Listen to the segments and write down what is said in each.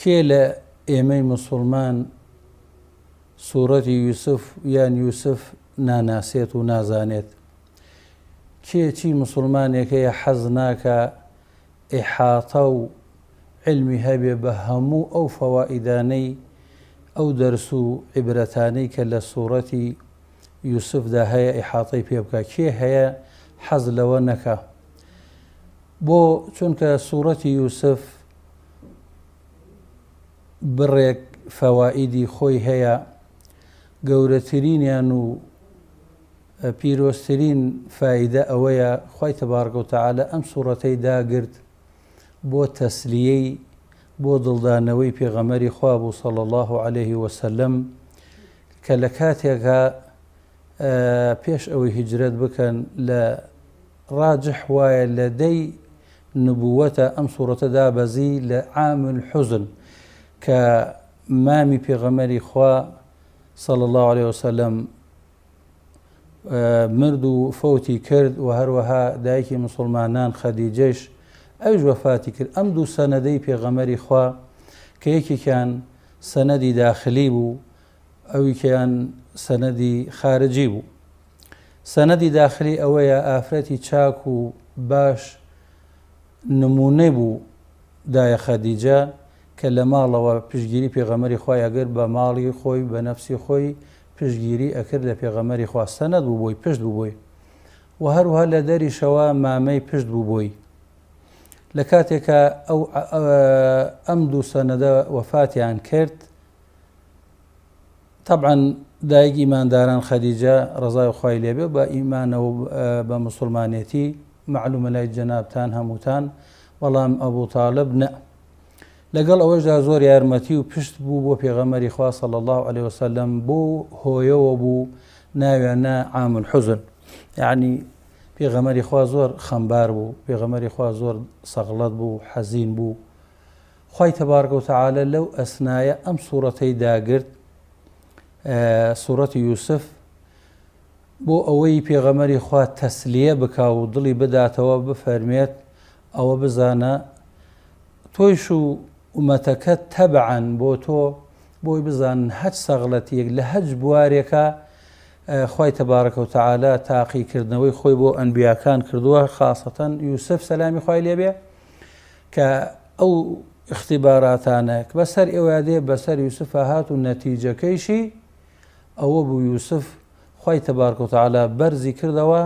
کێ لە ئێمەی موسوڵمان سوڕەتی یوسف یان یوسف ناناسێت و نازانێت؟ کێ چی موسوڵمانێک هەیە حەز ناکا ئیحاتە و عیلمی هەبێ بە هەموو ئەو فەوائیدانەی ئەو دەرس و عیبرەتانەی کە لە سوڕەتی یوسفدا هەیە ئیحاتەی پێ بکا؟ کێ هەیە حەز لەوە نەکا؟ بۆ؟ چونکە سوڕەتی یوسف بڕێک فەوائیدی خۆی هەیە، گەورەترینیان و پیرۆزترین فائیدە ئەوەیە خوای تبارک و تعالی ئەم سوڕەتەی داگرت بۆ تەسلیەی بۆ دڵدانەوەی پێغەمبەری خوا بوو صلی اللە علیه وسلم کە لە کاتێکا پێش ئەوەی هیجرەت بکەن لە ڕاجح وایە لە دەی نبووەتە ئەم سوڕەتە دابەزی لە عام الحزن کە مامی پێغەمبەری خوا صلی اللە علیه وسلم مرد و فەوتی کرد و هەروەها دایکی مسلمانان خەدیجەش ئەویش وەفاتی کرد ئەم دوو سەنەدەی پێغەمەری خوا کە یەکێکیان سەنەدی داخلی بوو ئەویکەیان سەنەدی خارجی بوو سەنەدی داخلی ئەوەیە ئافرەتی چاک و باش نمونەی بوو دایە خەدیجە کە لە ماڵەوە پشتگیری پێغەمبەری خوای ئەگرت بە ماڵی خۆی بە نەفسی خۆی پشتگیری ئەکرد لە پێغەمبەری خوا سەنەد بوو بۆی پشت بوو بۆی وە هەروها لە دەریشەوە مامەی پشت بوو بۆی لە کاتێکا ئەو ئەم دوو سەنەدە وەفاتیان کرد تەبعەن دایک ئیمانداران خەدیجە ڕەزای خوای لێبێ بە ئیمانەوە بە موسڵمانێتی مەعلومە لای جەنابتان هەمووتان بەڵام ئەبو تاڵب نە لەگەڵ ئەوەشدا زۆر یارمەتی و پشت بوو بۆ پێغەمبەری خوا صلی الله علیه وسلم بۆ هۆیەوە بوو ناویان نا عام الحزن یعنی پێغەمبەری خوا زۆر خەمبار بوو پێغەمبەری خوا زۆر سەغڵەت بوو حەزین بوو خوای تبارک و تعالی لەو ئەسنایە ئەم سوڕەتەی داگرت سوڕەتی یوسف بۆ ئەوەی پێغەمەری خوا تەسلیە بکا و دڵی بداتەوە بفەرمێت ئەوە بزانە تۆیش و ئومەتەکەت تەبعەن بۆ تۆ بۆی بزانن هەچ سەغڵەتیەک لە هەچ بوارێکە خوای تبارک و تعالی تاقیکردنەوەی خۆی بۆ ئەنبیاکان کردووە خاصەتەن یوسف سەلامی خوای لێبێ کە ئەو ئیختیباراتانە بەسەر ئێوەیا دێ بەسەر یوسفا هات و نەتیجەکەیشی ئەوە بوو یوسف خوای تبارک و تعالی بەرزی کردەوە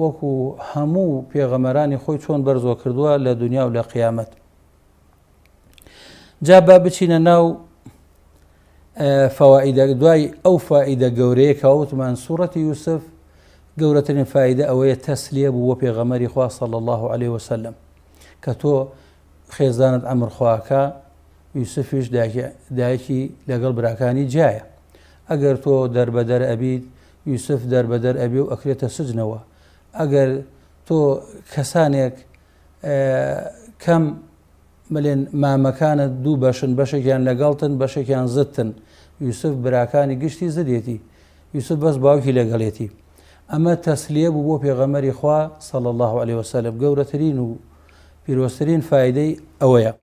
وەکو هەموو پێغەمەرانی خۆی چۆن بەرزۆ کردووە لە دنیا و لە قیامەت جا با بچینە ناو فەوائیدە دوای ئەو فائیدە گەورەیە کە وتمان سوڕەتی یوسف گەورەترین فائیدە ئەوەیە تەسلیە بوو بۆ پێغەمەری خوا صلی الله علیه وسلم کە تۆ خێزانت ئەمر خواکە یوسفیش دایکی لەگەڵ براکانی جیایە ئەگەر تۆ دەربەدەر ئەبیت یوسف دەربەدەر ئەبێ و ئەکرێتە سجنەوە ئەگەر تۆ کەسانێک کەم بلێن مامەکانت دوو بەشن بەشێکیان لەگەڵتن بەشێکیان زدتن یوسف براکانی گشتی زدێتی یوسف بەس باوکی لەگەڵێتی ئەمە تەسلیە بوو بۆ پێغەمبەری خوا صلی اللە علیە وسلم گەورەترین و پیرۆزترین فایدەی ئەوەیە.